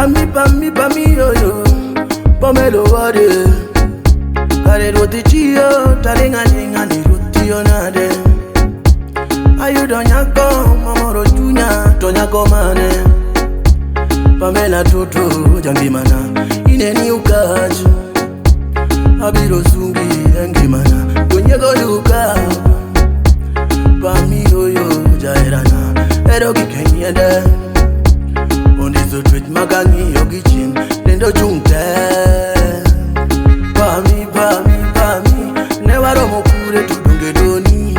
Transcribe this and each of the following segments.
Pami, pami, pami, yo, yo. Pomelo wade. Kare roti chiyo, talinga linga ni roti yo nade. Ayudo nyako, momoro chunya, to nyako mane. Pamela toto, jangimana, ineni ukach. Abiro sungi, engimana, tonyego duka. Pami yoyo, jaerana, ero gikeniende. Ondizo twech magang'iyo gi chien, dendo chung' te. Pami, pami, pami, ne waromo kure to donge doni.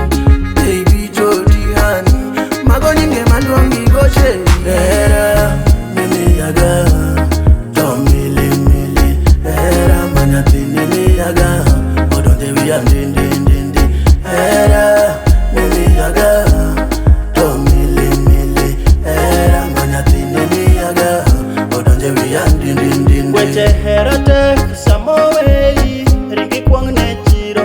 Baby Jody honey, mago nyinge maluongi goche. Hera, mimiyaga, to mili mili. Hera, ma nyathini miyaga, odonje wiya ndi ndi ndi ndi. Hera, mimiyaga, to mili mili. Hera, ma nyathini miyaga, odonje wiya ndi ndi ndi ndi. Weche hera tek samoweyi ringi kwong' ne chiro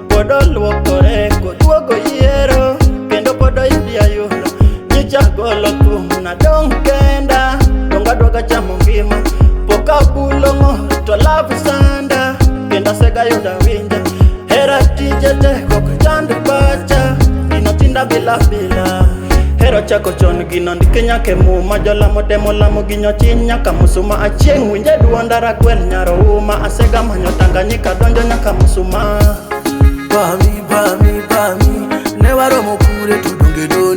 pod oluokore koduogo yiero kendo pod oyudi ayudo nyicha golo thum nadong' kenda dong' adwaga chamo ngima pok abulo ng'or to love sanda kendo asegayudo awinja hera tije tek ok chand pacha gino tinda bila bila. Hero chako chon gino ndike nyaka e muma jolamo temo lamo ginyo chiny nyaka musuma achieng' winje duonda ragwel nyaro uma asega manyo Tanganyika donjo nyaka musuma. Pami, pami, pami, ne waromo kure to donge doni.